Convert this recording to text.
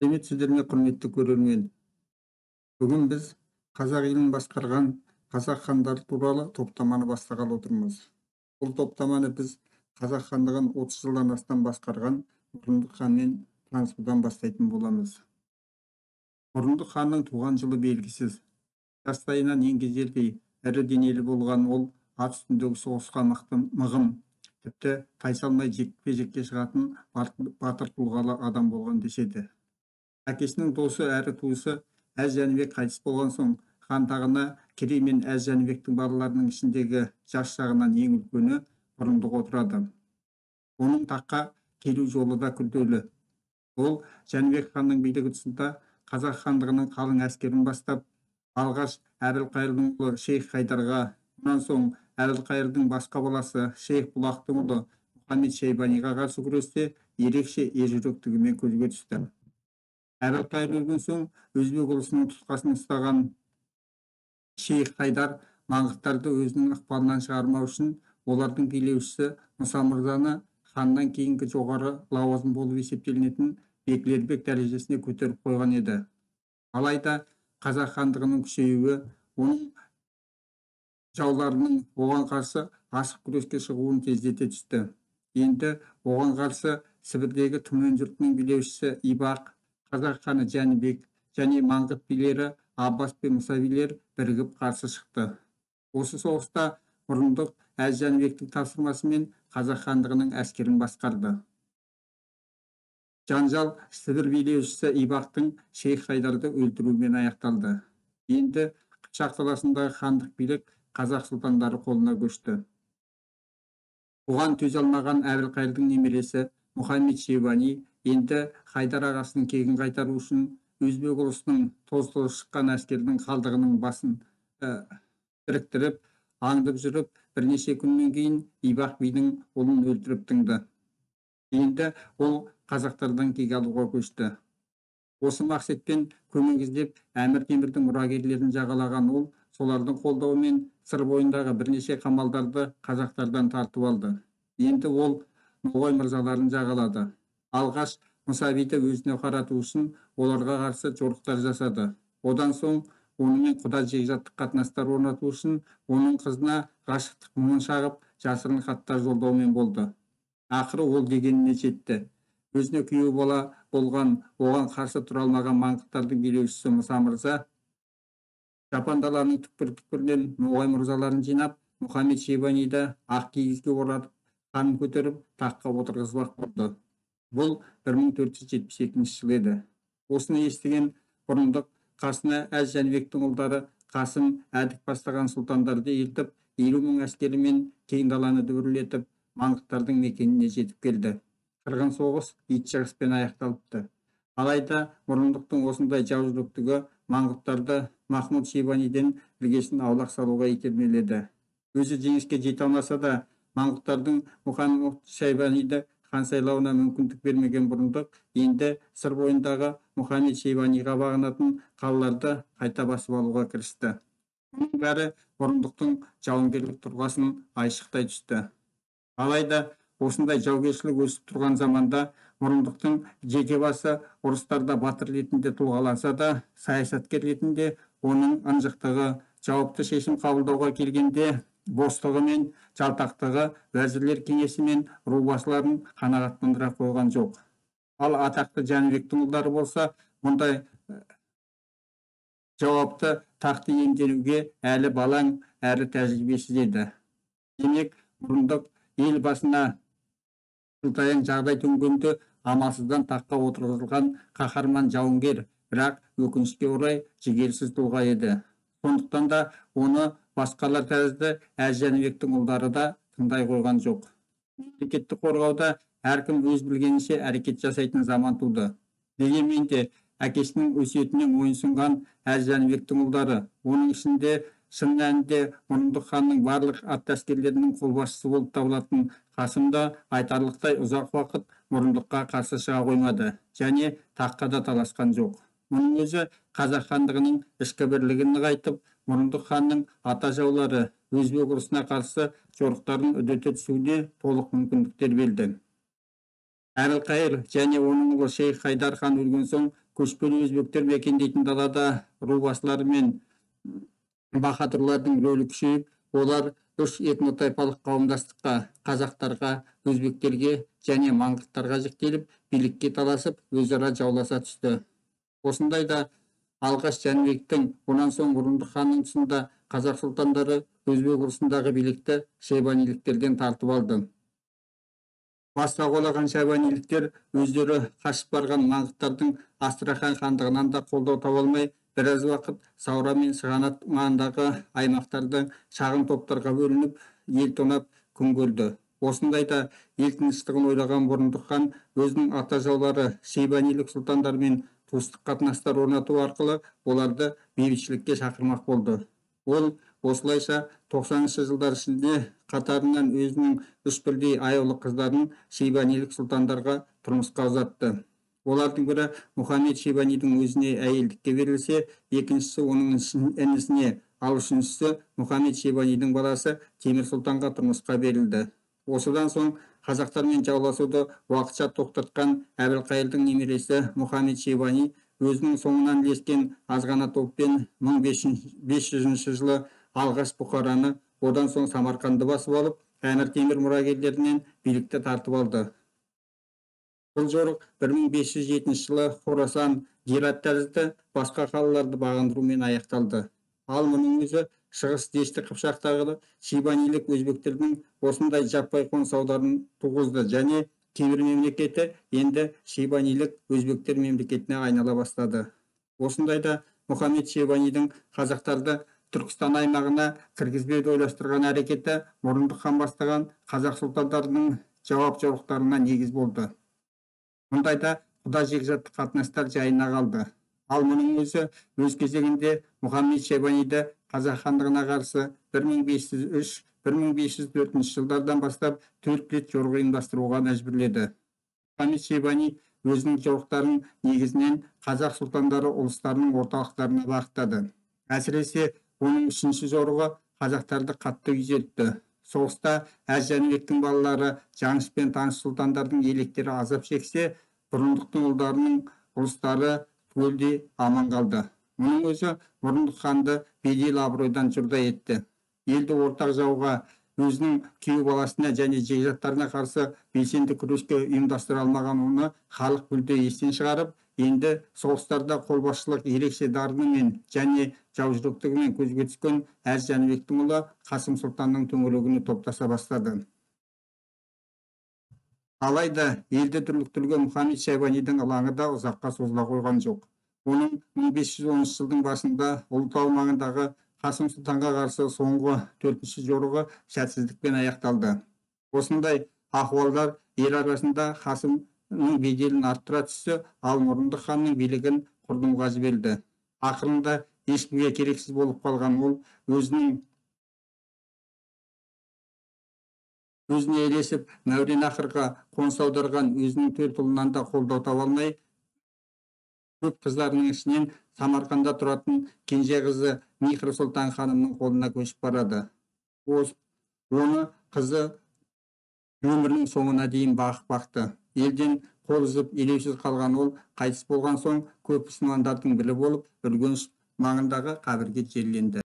Сәлеметсіздер ме, құрметті көрермен! Бүгін біз қазақ елін басқарған қазақ хандары туралы топтаманы бастағалы отырмыз. Бұл топтаманы біз қазақ хандығын 30 жылдан астам басқарған Бұрындық ханмен танысудан бастайтын боламыз. Бұрындық ханның туған жылы белгісіз. Жастайынан еңгезердей ірі денелі болған ол ат үстіндегі соғысқа мықты мығым, тіпті тайсалмай жекпе-жекке шығатын батыр тұлғалы адам болған деседі. Әкесінің досы әрі туысы Әз Жәнібек қайтыс болған соң хан тағына Керей мен Әз Жәнібектің балаларының ішіндегі жас жағынан ең үлкені Бұрындық отырады. Оның таққа келу жолы да күрделі. Ол Жәнібек ханның билігі тұсында қазақ хандығының қалың әскерін бастап, алғаш Әбілқайырдың ұлы Шейх Хайдарға, мұнан соң Әбілқайырдың басқа баласы Шейх Бұлақтың ұлы Мұхаммед Шайбаниға қарсы күресте ерекше ержүректігімен көзге түсті. Әбілқайыр өлген соң өзбек ұлысының тұтқасын ұстаған Шейх Хайдар маңғыттарды өзінің ықпалынан шығармау үшін олардың билеушісі Мұса мырзаны ханнан кейінгі жоғары лауазым болып есептелінетін беклербек дәрежесіне көтеріп қойған еді. Алайда қазақ хандығының күшеюі оның жауларының оған қарсы ашық күреске шығуын тездете түсті. Енді оған қарсы Сібірдегі Түмен жұртының билеушісі Ибақ, қазақ ханы Жәнібек және маңғыт билері Аббас пен Мұса билер бірігіп қарсы шықты. Осы соғыста Бұрындық Әз Жәнібектің тапсырмасымен қазақ хандығының әскерін басқарды. Жанжал Сібір билеушісі Ибақтың Шейх Хайдарды өлтіруімен аяқталды. Енді Қыпшақ даласындағы хандық билік қазақ сұлтандары қолына көшті. Бұған төзе алмаған Әбілқайырдың немересі Мұхаммед Шейбани енді Хайдар ағасының кегін қайтару үшін өзбек ұлысының тоз-тозы шыққан әскердің қалдығының басын біріктіріп, аңдып жүріп, бірнеше күннен кейін Ибақ бидің ұлын өлтіріп тынды. Енді ол қазақтардан кек алуға көшті. Осы мақсатпен көмек іздеп Әмір Темірдің мұрагерлерін жағалаған ол солардың қолдауымен Сыр бойындағы бірнеше қамалдарды қазақтардан тартып алды. Енді ол Ноғай мырзаларын жағалады. Алғаш Мұса биді өзіне қарату үшін оларға қарсы жорықтар жасады. Одан соң онымен құда жекжаттық қатынастар орнату үшін оның қызына ғашықтық мұңын шағып, жасырын хаттар жолдаумен болды. Ақыры ол дегеніне жетті. Өзіне күйеу бала болған, оған қарсы тұра алмаған маңғыттардың билеушісі Мұса мырза Жапан даланың түкпір-түкпірінен ноғай мырзаларын жинап, Мұхаммед Шейбаниді ақ киізге оратып, ханын көтеріп, таққа отырғызбақ болды. Бұл 1472 жыл еді. Осыны естіген Бұрындық қасына Әз Жәнібектің ұлдары Қасым, Әдік бастаған сұлтандарды ертіп, 50 мың әскерімен кең даланы дүбірлетіп, маңғыттардың мекеніне жетіп келді. Қырғын соғыс ит шығыспен аяқталыпты. Алайда Бұрындықтың осындай жаужүректігі маңғыттарды Махмұд Шейбаниден іргесін аулақ салуға итермеледі. Өзі жеңіске жете алмаса да, маңғыттардың Мұхаммед Шайбаниді хан сайлауына мүмкіндік бермеген Бұрындық енді Сыр бойындағы Мұхаммед Шейбаниға бағынатын қалаларды қайта басып алуға кірісті. Мұның бәрі Бұрындықтың жауынгерлік тұрғасын айшықтай түсті. Алайда осындай жаугершілік өсіп тұрған заманда Бұрындықтың жеке басы ұрыстарда батыр ретінде тұлғаланса да, саясаткер ретінде оның ынжықтығы, жауапты шешім қабылдауға келгенде бостығы мен жалтақтығы уәзірлер кеңесі мен рубасыларын қанағаттандыра қойған жоқ. Ал атақты Жәнібектің ұлдары болса, мұндай жауапты тақты иемденуге әлі балаң, әрі тәжірибесіз еді. Демек, Бұрындық ел басына қылтаяң жағдай төнгенде амалсыздан таққа отырғызылған қаһарман жауынгер, бірақ өкінішке орай жігерсіз тұлға еді. Сондықтан да оны басқалар тәрізді Әз Жәнібектің ұлдары да тыңдай қойған жоқ. Мемлекетті қорғауда әркім өз білгенінше әрекет жасайтын заман туды. Дегенмен де әкесінің өсиетіне мойынсұнған Әз Жәнібектің ұлдары, оның ішінде шын мәнінде Бұрындық ханның барлық атты әскерлерінің қолбасшысы болып табылатын Қасым да айтарлықтай ұзақ уақыт Бұрындыққа қарсы шыға қоймады және таққа да таласқан жоқ. Мұның өзі қазақ хандығының ішкі бірлігін нығайтып, Бұрындық ханның ата жаулары өзбек ұрысына қарсы жорықтарын үдете түсуіне толық мүмкіндіктер берді. Әбілқайыр және оның ұлы Шейх Хайдар хан өлген соң көшпелі өзбектер мекендейтін далада рубасылар мен баһадүрлердің рөлі күшейіп, олар үш этнотайпалық қауымдастыққа, қазақтарға, өзбектерге және маңғыттарға жіктеліп, билікке таласып, өзара жауласа түсті. Осындайда алғаш Жәнібектің, онан соң Бұрындық ханның тұсында қазақ сұлтандары өзбек ұрысындағы билікті шайбаниліктерден тартып алды. Бас сауғалаған шайбаниліктер өздері қашып барған маңғыттардың Астрахан хандығынан да қолдау таба алмай, біраз уақыт Сауран мен Сығанақ маңындағы аймақтарды шағын топтарға бөлініп, ел тонап күн көрді. Осындайда ел тыныштығын ойлаған Бұрындық хан өзінің ата жаулары шайбанилік сұлтандармен туыстық қатынастар орнату арқылы оларды бейбітшілікке шақырмақ болды. Ол осылайша 90-шы жылдар ішінде қатарынан өзінің үш бірдей аяулы қыздарын шайбанилік сұлтандарға тұрмысқа ұзатты. Олардың бірі Мұхаммед Шайбанидің өзіне әйелдікке берілсе, екіншісі оның інісіне, ал үшіншісі Мұхаммед Шайбанидің баласы Темір сұлтанға тұрмысқа берілді. Осыдан соң қазақтармен жауласуды уақытша тоқтатқан Әбілқайырдың немересі Мұхаммед Шайбани өзінің соңынан ілескен азғана топпен 1500 жылы алғаш Бұқараны, одан соң Самарқанды басып алып, Әмір Темір мұрагерлерінен билікті тартып алды. Бұл жорық 1507 жылы Хорасан, Герат тәрізді басқа қалаларды бағындырумен аяқталды. Ал мұның өзі Шығыс Дешті Қыпшақтағы шайбанилік өзбектердің осындай жаппай қоныс аударуын туғызды және кейбір мемлекеті енді шайбанилік өзбектер мемлекетіне айнала бастады. Осындайда Мұхаммед Шайбанидің қазақтарды Түркістан аймағына кіргізбеуді ойластырған әрекеті Бұрындық хан бастаған қазақ сұлтандарының жауап жорықтарына негіз болды. Мұндайда құда жекжаттық қатынастар жайына қалды. Ал мұның өзі өз кезегінде Мұхаммед Шайбаниді қазақ хандығына қарсы 1503-1504 жылдардан бастап 4 рет жорық ұйымдастыруға мәжбүрледі. Мұхаммед Шайбани өзінің жорықтарын негізінен қазақ сұлтандары ұлыстарының орталықтарына бағыттады. Әсіресе оның үшінші жорығы қазақтарды қатты күйзелтті. Соғыста Әз Жәнібектің балалары Жаныш пен Таныш сұлтандардың електері азап шексе, Бұрындықтың ұлдарының ұлыстары түгелдей аман қалды. Мұның өзі Бұрындық ханды бедел абыройдан жұрдай етті. Елді ортақ жауға, өзінің күйеу баласына және жекжаттарына қарсы белсенді күреске ұйымдастыра алмаған оны халық мүлде естен шығарып, енді соғыстарда қолбасшылық ерекше дарынымен және жаужүректігімен көзге түскен Әз Жәнібектің ұлы Қасым сұлтанның төңірегіне топтаса бастады. Алайда елді дүрліктірген Мұхаммед Шайбанидің ылаңы да ұзаққа созыла қойған жоқ. Оның 1510 жылдың басында Ұлытау маңындағы Қасым сұлтанға қарсы соңғы төртінші жорығы сәтсіздікпен аяқталды. Осындай ахуалдар ел арасында Қасымның беделін арттыра түссе, ал Бұрындық ханның билігін құрдымға жіберді. Ақырында ешкімге керексіз болып қалған ол өзіне ілесіп Мәуереннахрға қоныс аударған өзінің төрт ұлынан да қолдау таба алмай, көп қыздарының ішінен Самарқанда тұратын кенже қызы Михр сұлтан ханымның қолына көшіп барады. Оны қызы өмірінің соңына дейін бағып бақты. Елден қол үзіп елеусіз қалған ол қайтыс болған соң көп мұсылмандардың бірі болып Үргеніш маңындағы қабірге жерленді.